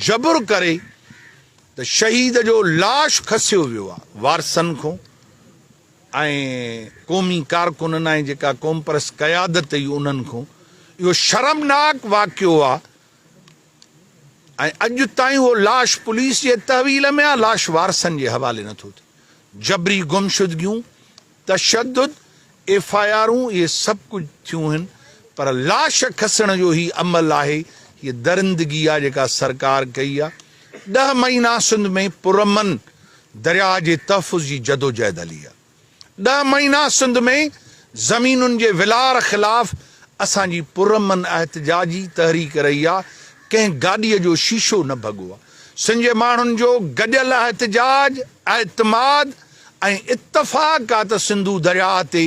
جبر ڪري ته شهيد جو لاش کسيو ويو آ وارثن کون ۽ قومي ڪارڪنن ۽ جيڪا قومپرست قيادت هئي انهن کون اهو شرمناڪ واقعو آ ۽ اڄ تائين اهو لاش پوليس جي تحويل ۾ آ لاش وارثن جي حوالي نٿو ٿئي جبري گمشدگيون تشدد، ايف I آرون اهي سڀ ڪجهه ٿيون هن پر لاش کسڻ جو هي عمل آهي هيء درندگي آ جيڪا سرڪار ڪئي آ. ڏهه مهينا سنڌ ۾ پرامن درياهه جي تحفظ جي جدوجهد هلي آ. ڏهه مهينا سنڌ ۾ زمينن جي ولار خلاف اسان جي پرامن احتجاجي تحريڪ رهي آ ڪنهن گاڏيء جو شيشو نه ڀڳو آ. سنڌ جي ماڻهن جو گڏيل احتجاج، اعتماد ۽ اتفاق آ ته سنڌو درياهه تي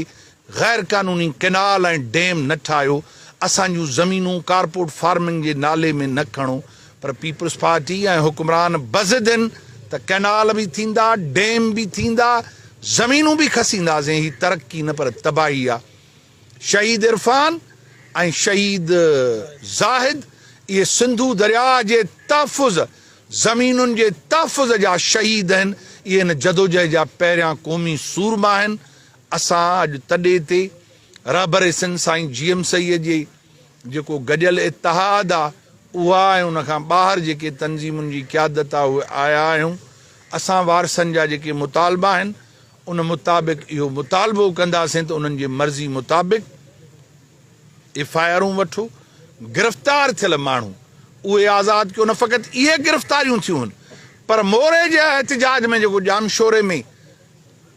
غير قانوني ڪئنال ۽ ڊيم نه ٺاهيو، اسان جون زمينون ڪارپورٽ فارمنگ جي نالي ۾ نه کڻو پر پيپلز پارٽي ۽ حڪمران بضد هن ته ڪئنال به ٿيندا، ڊيم به ٿيندا، زمينون به کسينداسين، هي ترقي نه پر تباهي آ. شهيد عرفان ۽ شهيد زاهد اهي سنڌو درياهه جي تحفظ، زمينن جي تحفظ جا شهيد آهن، اهي هن جدوجهد جا پهريان قومي سورما آهن، اسان اڄ تڏي تي رهبر سنڌ سائين جي ايم سيد جي جيڪو گڏيل اتحاد آ اها ۽ ان کان ٻاهر جيڪي تنظيمن جي قيادت آ اهي آيا آهيون، اسان وارثن جا جيڪي مطالبا آهن ان مطابق اهو مطالبو ڪنداسين ته انهن جي مرضي مطابق ايف I آرون وٺو، گرفتار ٿيل ماڻهو اهي آزاد ڪيو، نه فقط اهي گرفتاريون ٿيون هن پر موري جي احتجاج ۾ جيڪو ڄامشوري ۾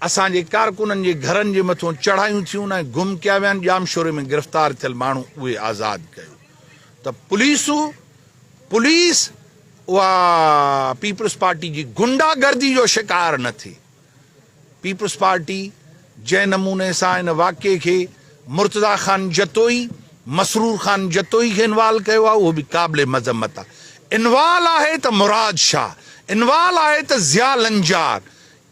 اسان جي ڪارڪنن جي گهرن جي مٿون چڙهايون ٿيون ۽ گم ڪيا ويا آهن، ڄامشوري ۾ گرفتار ٿيل ماڻهو اهي آزاد ڪيو ته پوليس پوليس اها پيپلز پارٽي جي گنڊا گردي جو شڪار نه ٿئي. پيپلز پارٽي جنهن نموني سان ان واقعي کي مرتضيٰ خان جتوئي، مسرور خان جتوئي کي انوالو ڪيو آهي اهو به قابل مذمت آهي. انوال آهي ته مراد شاهه، انوال آهي ته ضياء لنجار،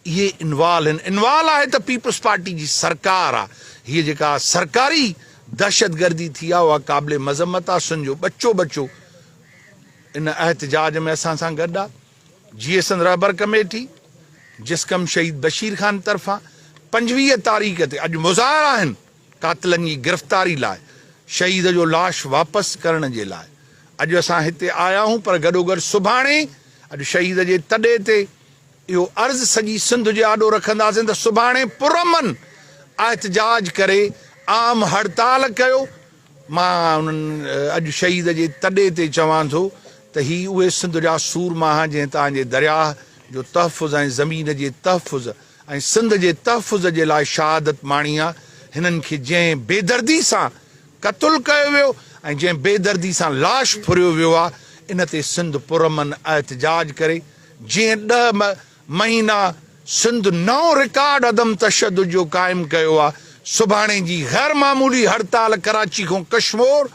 اهي انوال آهن، انوال آهي ته پيپلز پارٽي جي سرڪار آهي. هيء جيڪا سرڪاري دهشتگردي ٿي آهي اها قابل مذمت آهي، سن جو ٻچو ٻچو ان احتجاج ۾ اسان سان گڏ آهي. جيئي سنڌ رهبر ڪميٽي جسقم شهيد بشير خان طرفان 25 تاريخ تي اڄ مظاهرا آهن قاتلن جي گرفتاري لاء شهيد جو لاش واپس ڪرڻ جي لاء اڄ اسان هتي آيا آهيون پر گڏوگڏ سڀاڻي اڄ شهيد جي تڏي تي اهو عرض سڄي سنڌ جي آڏو رکنداسين ته سڀاڻي پرامن احتجاج ڪري عام هڙتال ڪيو مان انهن اڄ شهيد جي تڏي تي چوان ٿو ته هي اهي سنڌ جا سورما هان جنهن توهان جي درياهه جو تحفظ ۽ زمين جي تحفظ ۽ سنڌ جي تحفظ جي لاء شهادت ماڻي آ، هنن کي جنهن بيدردي سان قتل ڪيو ويو ۽ جنهن بيدردي سان لاش ڦريو ويو آ ان تي سنڌ پرامن احتجاج ڪري جنهن ڏهه مهينا سنڌ نئون رڪارڊ عدم تشدد جو قائم ڪيو آ، سڀاڻي جي غير معمولي هڙتال ڪراچي کان ڪشمور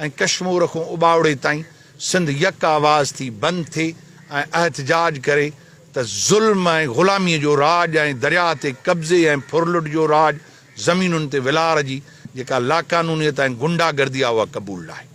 ۽ ڪشمور کان اٻاوڙي تائين سنڌ يڪ آواز ٿي بند ٿئي ۽ احتجاج ڪري ته ظلم ۽ غلامي جو راڄ ۽ درياهه تي قبضي ۽ ڦرلٽ جو راڄ زمينن تي ولار جي جيڪا لاقانونيت ۽ گنڊا گردي آ اها قبول ناهي.